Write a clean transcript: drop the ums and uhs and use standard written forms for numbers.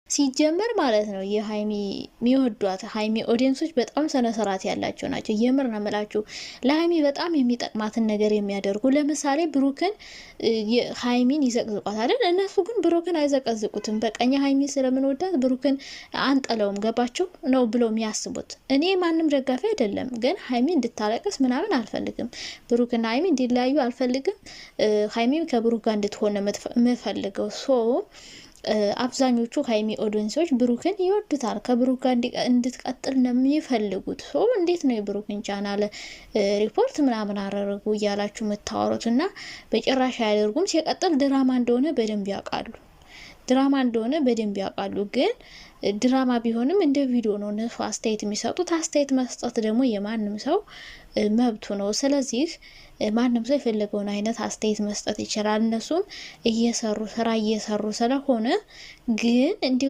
ሲጀመር ማለት ነው የሀይሚ የሚወዷት ሀይሚ audience ኦች በጣም ስነ ስርዓት ያላቸው ናቸው። የምር ነው የምላችሁ፣ ለሀይሚ በጣም የሚጠቅማትን ነገር የሚያደርጉ። ለምሳሌ ብሩክን ሀይሚን ይዘቅዝቋት አይደል? እነሱ ግን ብሩክን አይዘቀዝቁትም። በቃ እኛ ሀይሚን ስለምንወዳት ብሩክን አንጠለውም፣ ገባቸው ነው ብለው የሚያስቡት። እኔ ማንም ደጋፊ አይደለም፣ ግን ሀይሚ እንድታለቅስ ምናምን አልፈልግም። ብሩክና ሀይሚ እንዲለያዩ አልፈልግም። ሀይሚም ከብሩክ ጋር እንድትሆን የምፈልገው። So አብዛኞቹ ሀይሚ audience ኦች ብሩክን ይወዱታል። ከብሩክ ጋር እንድትቀጥል ነው የሚፈልጉት። So እንዴት ነው የብሩክን ቻናል ሪፖርት ምናምን አደረጉ እያላችሁ የምታወሩት? እና በጭራሽ አያደርጉም። ሲቀጥል ድራማ እንደሆነ በደንብ ያውቃሉ። ድራማ እንደሆነ በደንብ ያውቃሉ። ግን ድራማ ቢሆንም እንደ ቪዲዮ ነው እነሱ አስተያየት የሚሰጡት። አስተያየት መስጠት ደግሞ የማንም ሰው መብቱ ነው። ስለዚህ ማንም ሰው የፈለገውን አይነት አስተያየት መስጠት ይችላል። እነሱም እየሰሩ ስራ እየሰሩ ስለሆነ ግን እንዲ